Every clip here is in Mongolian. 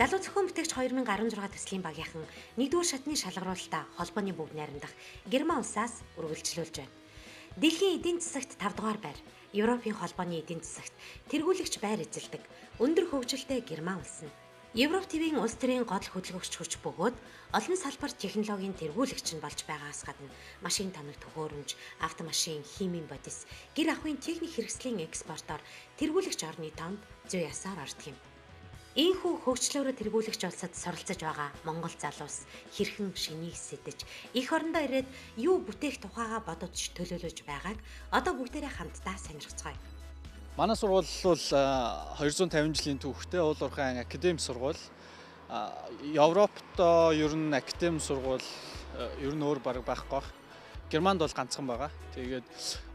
Залуу зохион бүтээгч 2016 төслийн багийнхан 1-р шатны шалгаруулалтаа холбооны бүгд найрамдах Герман улсаас үргэлжлүүлж байна. Дэлхийн эдийн засагт 5 дугаар байр, Европын холбооны эдийн засагт тэргүүлэгч байр эзэлдэг өндөр хөгжилтэй Герман улс нь Европ твийн улс төрийн гол хөдөлгөгч хүч бөгөөд олон салбарт технологийн тэргүүлэгч нь болж байгаагаас гадна машин тоног төхөөрөмж, автомашин, химийн бодис, гэр ахуйн техник хэрэгслийн экспортоор тэргүүлэгч орны тоонд зүй ясаар ордог юм. Ийхүү хөгжлөөрөө тэргүүлэгч улсад суралцаж байгаа Монгол залуус хэрхэн шинийг сэтэж, эх орондоо ирээд юу бүтээх тухайгаа бодож төлөөлөж байгааг одоо бүгдээрээ хамтдаа сонирхцгоё. Манай сургууль бол 250 жилийн түүхтэй Уул уурхайн академи сургууль. Европт ер нь академи сургууль ер нь өөр бараг байхгүй байх. Германд бол ганцхан байгаа. Тэгээд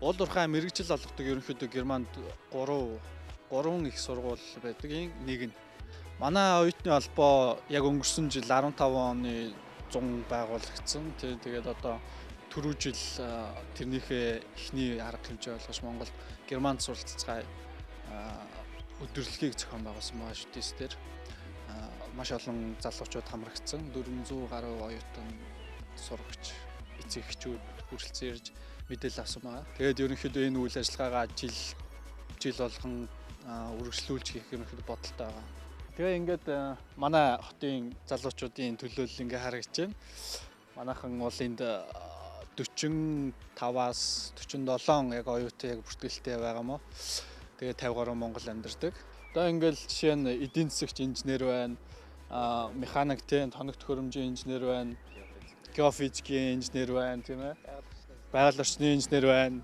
уул уурхай мэргэжил олгодог ерөнхийдөө Германд 3 их сургууль байдаг. Нэг нь манай оюутны холбоо яг өнгөрсөн жил 15 оны 100 байгуулагдсан. Тэгээд одоо түрүү жил тэрнийхээ эхний арга хэмжээ болгож Монголд Германд суралцгаа өдөрлөгийг зохион байгуулсан байгаа шүү дээ. Тэр маш олон залуучууд хамрагдсан 400 гаруй оюутан сурагч, эцэг эхчүүд хүрэлцэн ирж мэдээлэл авсан байгаа. Тэгээд ерөнхийдөө энэ үйл ажиллагаагаа жил болгон үргэлжлүүлж хийх ерөнхийдөө бодолтой байгаа. Тэгээ ингээд манай хотын залуучуудын төлөөлөл ингээ харагдаж байна. Манайхан бол энд 45-аас 47 яг оюутан яг бүртгэлтэй байгаа мó. Тэгээ 50 гаруй Монгол амьдардаг. Одоо ингээл жишээ нь эдийн засагч инженер байна, механик тийм тоног төхөөрөмжийн инженер байна, геофизикийн инженер байна, тийм ээ. Байгаль орчны инженер байна.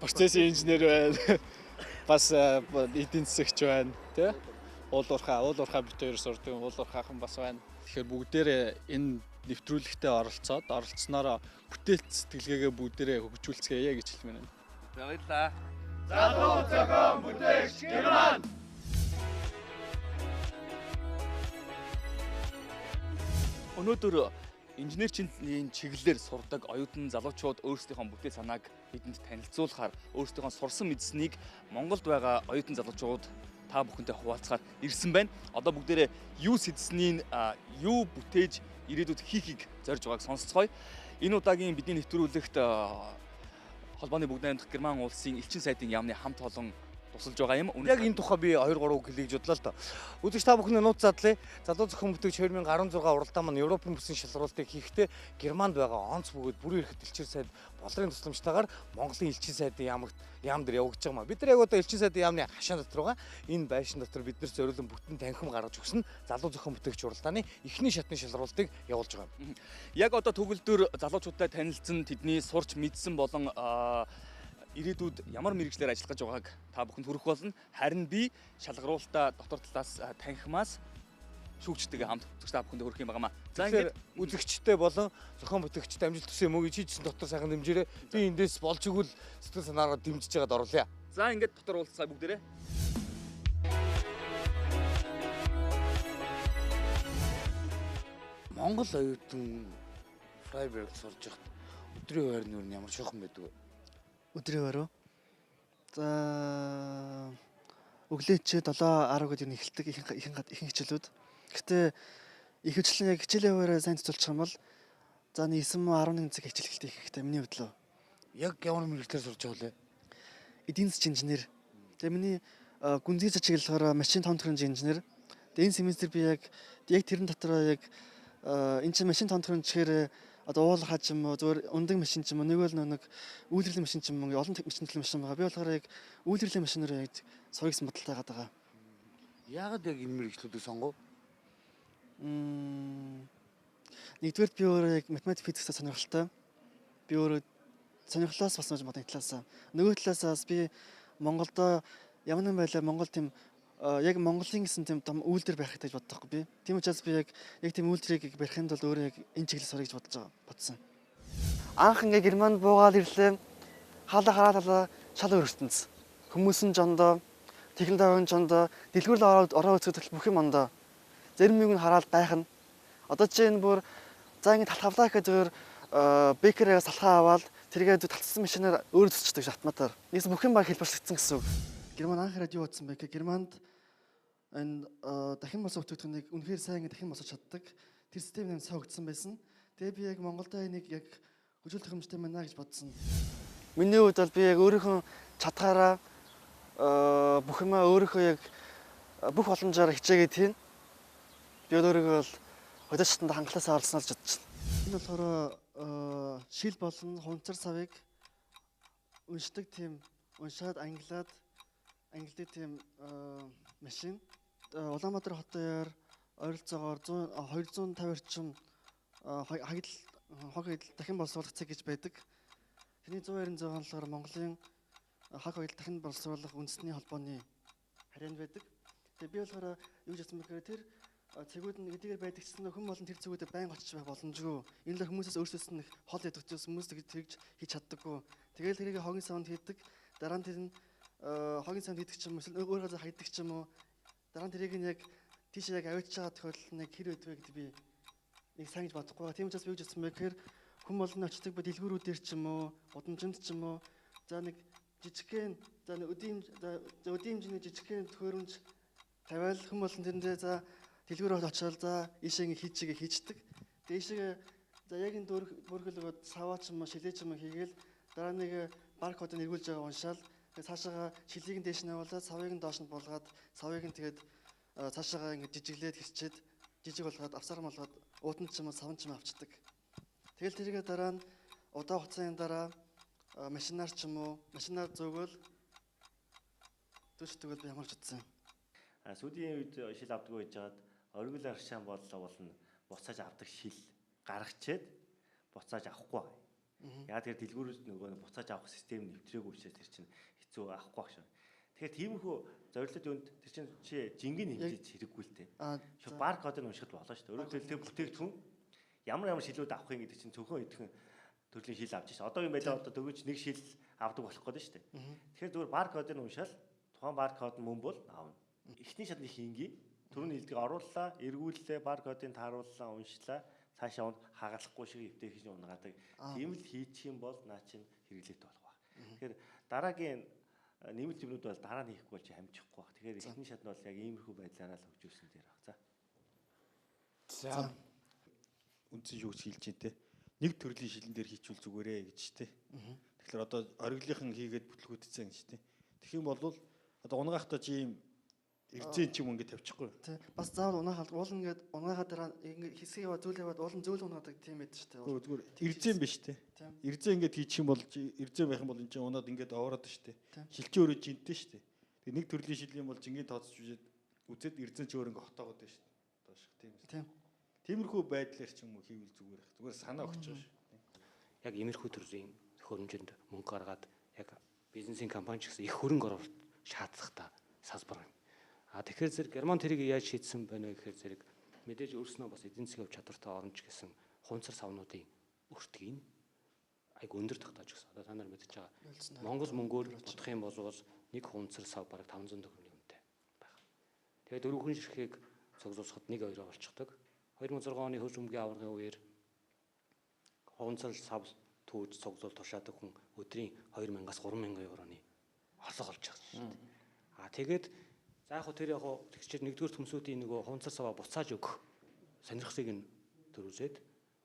Процессын инженер байна. Бас эдийн засагч байна, тийм. Уул уурхай бит хоёр сурдаг, уул уурхайхан бас байна. Тэгэхээр бүгдээрээ энэ нэвтрүүлэгтээ оролцоод оролцсноороо бүтээлч сэтгэлгээгээ бүгдээрээ хөгжүүлцгээе гэж хэлмээр байна. Баярлалаа. Залуу зохион бүтээгч Герман. Өнөөдөр инженерчийн чиглэлээр сурдаг оюутан залуучууд өөрсдийнхөө бүтээл санааг бидэнд танилцуулахаар өөрсдийнхөө сурсан мэдсэнийг Монголд байгаа оюутан залуучууд та бүхэнтэй хуваалцахаар ирсэн байна. Одоо бүгдээрээ юу сэтснийг, юу бүтээж ирээдүйд хийхийг зорж байгааг сонсцгоё. Энэ удаагийн бидний нэвтрүүлэгт холбооны бүгд найрамдах Герман улсын элчин сайдын яамны хамт олон тусалж байгаа юм. Яг энэ тухай би 2 3 үг хэлье гэж бодлоо л доо. Үзэгч та бүхний нууц задлаа. Залуу зохион бүтээгч 2016 уралдаан маань Европын бүсийн шалруултыг хийхдээ Германд байгаа онц бөгөөд бүрэн эрхт элчин сайд болрын тусламжтайгаар Монголын элчин сайдын яам дээр явагдаж байгаа юм. Бид нар яг одоо элчин сайдын яамны хашаан дотор байгаа. Энэ байшин дотор бид нар зориулан бүтэн танхим гаргаж өгсөн залуу зохион бүтээгч уралдааны эхний шатны шалруултыг явуулж байгаа юм. Яг одоо төгөлдөр залуучуудтай танилцсан, тэдний сурч мэдсэн болон ирээдүйд ямар мэргэжлээр ажиллах гэж байгааг та бүхэнд хүргэх болно. Харин би шалгаруулалтаа дотор талаас танхимаас шүүгчтэйгээ хамт үзэгч та бүхэнд хүргэх юм байгаамаа. За ингээд үзэгчтэй болон зохион бүтээгчтэй амжилт хүсье юм уу гэж хийжсэн дотор сайхан дэмжээрэй. Би эндээс болж игэл сэтгэл санаагаар дэмжиж байгаад оруулъя. За ингээд дотор уулзцаа бүгдээрээ. Монгол оюутан Фрайберг сурж байхад өдрийн байр нь ямар шохон байдаг вэ? Өдрийн байр уу? За өглөө чи 7:10 гэдэг нь эхэлдэг ихэнх хичээлүүд. Гэхдээ ихэвчлэн яг хичээлийн хуваараа сайн цэцүүлчих юм бол за 9 мөн 11 цаг хичээл эхэлдэг их хэрэгтэй миний хувьд лөө. Яг ямар мэргэжлээр сурж байгаа вэ? Эдийн засгийн инженер. Тэгээ миний гүнзгий чиглэл болохоор машин том төхөөрөмжийн инженер. Тэгээ энэ семестр би яг тэрэн дотроо яг энэ чинь машин том төхөөрөмж гэхээр одоо уул хаж юм уу зөвөр ундаг машин ч юм уу нэг бол нэг үйлдвэрлэлийн машин ч юм уу олон машин төрлийн машин байгаа. Би болохоор яг үйлдвэрлэлийн машинаар яг сурах гэсэн бодолтой байгаа. Яагаад яг энэ мэргэжлүүдийг сонгов? Нэгдүгээрт би өөрөө яг математик физиксээ сонирхолтой. Би өөрөө сонирхлоос болсон гэж бодсон талаас. Нөгөө талаас би Монголдо ямар нэгэн байдлаар Монгол тийм яг Монголын гэсэн тийм том үйлдвэр барих гэж боддог байхгүй би. Тийм учраас би яг тийм үйлдвэрийг барихын тулд өөрөө яг энэ чиглэл сурах гэж бодож байгаа бодсон. Анх ингээ Германд буугаад ирлээ. Хаалаа хараад шал өөр ертөнц. Хүмүүс нь жондоо, технологи нь жондоо, дэлгүүр ороо үзэхэд бүх юм ондоо. Зарим нэг нь хараад гайхна. Одоо чи энэ бүр за ингээ талхавлаа гэхэд зөвөр бейкерээ салхаа аваад тэргээ талцсан машинаар өөр төсчдөг автоматар. Нэгс бүх юм баг хэлбэрчлэгдсэн гэсэн үг. Герман анх ирээд юу бодсон бэ гэхээр Германд Энэ дахин болсон бүтээгдэхүүнийг үнэхээр сайн дахин босгож чаддаг. Тэр систем нь сайн хөгжсөн байсан. Тэгээ би яг Монголдо энийг яг хөгжүүлэх хэмжтэй байна гэж бодсон. Миний хувьд бол би яг өөрийнхөө чадхаараа бүх юмаа өөрийнхөө яг бүх боломжоор хичээгээд хийн. Би өөрийгөө бол хөдөө шатанд хангалаасаа олсноо л бодож байна. Энэ болохоор шил болон хунцар савыг уншдаг тийм уншаад англиад ангилдаг тийм машин. Улаанбаатар хотоор ойролцоогоор 100 250 орчим хагидал хог хагидал дахин боловсруулах цэг гэж байдаг. Тэрний 196 нь болохоор Монголын хаг хагидал дахин боловсруулах үндэсний холбооны харьяанд байдаг. Тэгээ би болохоор юу гэж бодсон бэ гэхээр тэр цэгүүд нь хэдийгээр байдаг ч гэсэн хүн болон тэр цэгүүдэд байнга очиж байх боломжгүй. Энэ л хүмүүсээс өөрсдөөс нь хол ядах учраас хүмүүс тэгж хийж чаддаггүй. Тэгэл тэрийг хогийн савнд хийдэг. Дараа нь тэр нь хогийн савнд хийдэг ч юм уу эсвэл өөр газар хайдаг ч юм уу. Дараа нь тэрийг нь яг тийш яг авчиж байгаа тохиолдол нэг хэр байдвэ гэдэг би нэг сайн гэж бодохгүй байгаа. Тийм учраас би юу гэж бодсон бэ гэхээр хүн болон очдог ба дэлгүүрүүдээр ч юм уу, гудамжинд ч юм уу за нэг жижигхэн за нэг өдийн за өдийн хэмжээний жижигхэн төхөөрөмж тавиал хүн болон тэрэндээ за дэлгүүр очоод за ийшээ ингэ хийчихээ хийчдэг. Тэгээ ийшээ за яг энэ дөрхөлгөөд саваа ч юм уу шилээ ч юм уу хийгээл дараа нэг баркодыг эргүүлж байгаа уншаал тэгээ цаашаага шилийг нь дээш нь явуулаад савыг нь доош нь булгаад савыг нь тэгээд цаашаага ингэ жижиглээд хэрчээд жижиг болгоод авсаар молгоод уутан ч юм уу савн ч юм авчдаг. Тэгэл тэргээ дараа нь удаан хугацааны дараа машинаар ч юм уу машинаар зөөгөл дүүшдэг би ямар ч утсан. Сүүлийн үед шил авдаггүй байж байгаад оргил аршаан боллоо болно буцааж авдаг шил гаргачээд буцааж авахгүй байгаа. Яг тэр дэлгүүрээс нөгөө буцааж авах систем нэвтрээгүй учраас тэр чинь хэцүү авахгүй байх шиг. Тэгэхээр тиймэрхүү зорилтод юунд тэр чинь чи жингийн хэмжиж хэрэггүй л дээ. Шууд бар кодыг уншихад болно шүү дээ. Өөрөөр хэлбэл тэр бүтээгдэхүүн ямар ямар шилүүд авах юм гэдэг чинь зөвхөн идэхэн төрлийн шил авч шээ. Одоо юм байлаа одоо дөрвөж нэг шил авдаг болох гээд шүү дээ. Тэгэхээр зүгээр бар кодыг уншаал тухайн бар код нь мөн бол авна. Эхний шатны их энгийн түрүүний хэлдэг орууллаа, эргүүллээ, бар кодыг таарууллаа, уншлаа, цаашаа унд хагалахгүй шиг эвтэйхэн шиг унгаадаг. Тийм л хийчих юм бол наа чинь хэрэглээтэй болох байх. Тэгэхээр дараагийн нэмэлт юмнууд бол дараа нь хийхгүй бол чи амжихгүй байх. Тэгэхээр эхний шат нь бол яг иймэрхүү байдлаараа л хөгжүүлсэн дээр баг. За. За. Үндсэн шүүгч хэлж байна те. Нэг төрлийн шилэн дээр хийчихвэл зүгээрээ гэж те. Тэгэхээр одоо ориглынхан хийгээд бүтлгүүдсэн гэж те. Тэгэх юм бол одоо унгаахтаа чи ийм эрзэн ч юм ингэ тавьчихгүй. Тий. Бас заавал унаахал уул ингээд унаахаа дараа ингээд хэсэг яваа зүйл яваад уул нь зөөл унаадаг тийм байд шүү дээ. Зүгээр эрзэн биш те. Эрзэн ингээд хийчих юм бол эрзэн байх юм бол энэ чинь унаад ингээд овроод шүү дээ. Шилжин өөрөө жинтэй шүү дээ. Тэгээ нэг төрлийн шилийн бол жингийн тооцож үзээд үзээд эрзэн ч өөр ингээд хотоогод байна шүү дээ. Доош тийм. Тийм. Тиймэрхүү байдлаар ч юм уу хийвэл зүгээр их. Зүгээр санаа өгч байгаа шүү. Яг иймэрхүү төрлийн төхөөрөмжөнд мөнгө гаргаад яг бизнесийн компани ч гэсэн их хөрөнгө оруулалт шаардлагатай салбар юм. А тэгэхээр зэрэг Герман тэрийг яаж шийдсэн байна вэ гэхээр зэрэг мэдээж өөрснөө бас эдийн засгийн чадвартай оромж гэсэн хунцар савнуудын өртгийг айг өндөр тогтоож гисэн. Одоо та нар мэдж байгаа. Монгол мөнгөөр бодох юм бол нэг хунцар сав бараг 500 төгрөгийн үнэтэй байна. Тэгээд дөрвөн ширхгийг цогцолсоход 1-2 болчихдог. 2006 оны хөлс өмгийн аваргын үеэр хунцар сав түүж цогцол тушаадаг хүн өдрийн 2000-аас 3000 евроны орлого олж байгаа шүү дээ. А тэгээд за яг хөө тэр яг хөө тэгчээр нэгдүгээр төмсүүдийн нөгөө хунцар саваа буцааж өгөх сонирхлыг нь төрүүлээд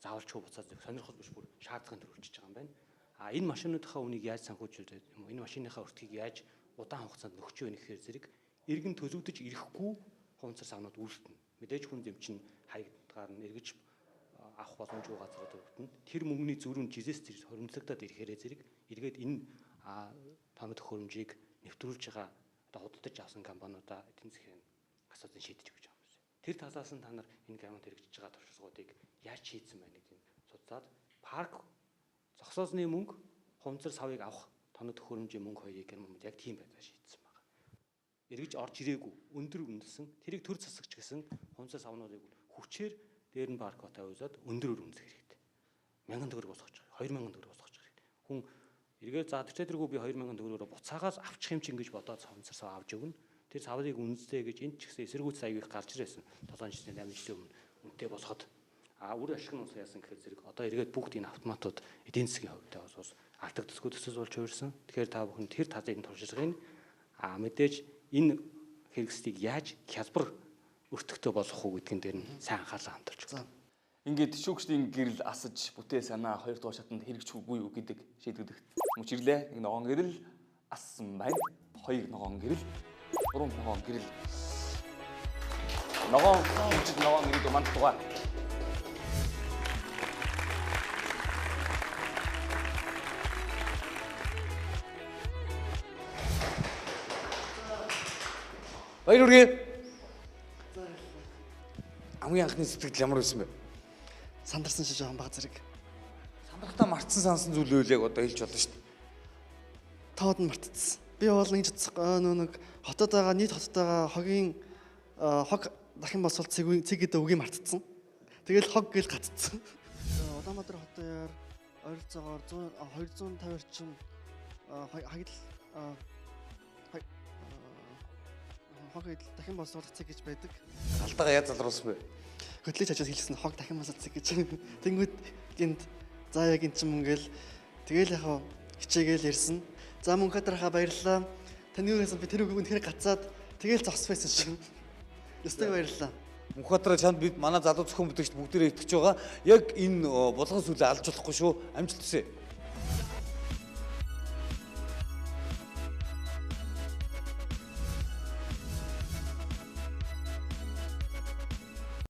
заавалчгүй буцааж өгөх сонирхол биш бүр шаардлагыг төрүүлчихэж байгаа юм байна. А энэ машинуудынхаа үнийг яаж санхүүжүүлээд юм уу? Энэ машиныхаа өртгийг яаж удаан хугацаанд нөхч вэ гэхээр зэрэг эргэн төлөвдөж ирэхгүй хунцар савнууд үйлдэнэ. Мэдээж хүн зэм чинь хаягдгаар нь эргэж авах боломжгүй газрууд өвдөнө. Тэр мөнгөний зүрх нь жизээс зэрэг хоримтлагдаад ирэхээрээ зэрэг эргээд энэ тоног төхөөрөмжийг нэвтрүүлж байгаа одоо худалдаж авсан компаниудаа эдийн засгийн асуудлыг шийдэж өгч байгаа юм байна. Тэр талаас нь та нар энэ Германд хэрэгжиж байгаа туршлагуудыг яаж шийдсэн байна гэдгийг судлаад парк зогсоосны мөнгө, хумцар савыг авах тоног төхөөрөмжийн мөнгө хоёрыг Германд яг тийм байдлаар шийдсэн байна. Эргэж орж ирээгүй, өндөр үнэлсэн, тэрийг төр засагч гэсэн хумцар савнуудыг хүчээр дээр нь баркотой уусаад өндөрөөр үнэлэх хэрэгтэй. 1000 төгрөг босгож байгаа, 2000 төгрөг босгож байгаа хэрэгтэй. Хүн эргээд за тэртээ би 2000 төгрөгөөр буцаагаас авчих юм чинь гэж бодоод хумцар сав авч өгнө. Тэр савыг үнэлсэ гэж энд ч гэсэн эсэргүүц аяг их гарч ирсэн. 7 жилийн 8 жилийн өмнө үнэтэй босгоход үр ашиг нь ус яасан гэхээр зэрэг одоо эргээд бүгд энэ автоматууд эдийн засгийн хувьд бас алдагдсгүй төсөс болж хувирсан. Тэгэхээр та бүхэн тэр талыг туршлагын мэдээж энэ Хэрэгслийг яаж хялбар өртөгтэй болгох уу гэдгэн дээр нь сайн анхаарлаа хандуулж өгдөг. Ингээд шүүгчдийн гэрэл асаж бүтээл санаа 2 дугаар шатанд хэрэгжих үгүй юу гэдэг шийдэгдэх мөч ирлээ. Нэг ногоон гэрэл ассан байна. 2 ногоон гэрэл, 3 ногоон гэрэл. Ногоон хэмжид ногоон ирээд манд тугаа. Баяр хүргэе. Хамгийн анхны сэтгэл ямар байсан бэ? Сандарсан шиг жоохон бага зэрэг. Сандрахтаа мартсан сансан зүйл үйл яг одоо хэлж болно шүү дээ. Тоод нь мартцсан. Би бол ингэж утсах нөө нэг хотод байгаа нийт хотод байгаа хогийн хог дахин босвол цэг цэг гэдэг үгийг мартцсан. Тэгэл хог гэл гаццсан. Улаанбаатар хотоор ойролцоогоор 100 250 орчим хагидал хог дахин босвол цэг гэж байдаг. Алдаагаа яаж залруулсан бэ? Хөтлөж хажаас хэлсэн хог дахин босвол цэг гэж. Тэнгүүд гинт за яг эн чинь мөнгөл тэгэл яг хичээгээл ирсэн. За мөнхөдрахаа баярлалаа. Таны үгээс би тэр үг үнэхээр гацаад тэгэл зогсох байсан шүү. Ёстой баярлалаа. Мөнхөдрөө чамд бид манай залуу зохион бүтээгчд бүгдээрээ итгэж байгаа. Яг энэ булган сүлээ алж болохгүй шүү. Амжилт хүсье.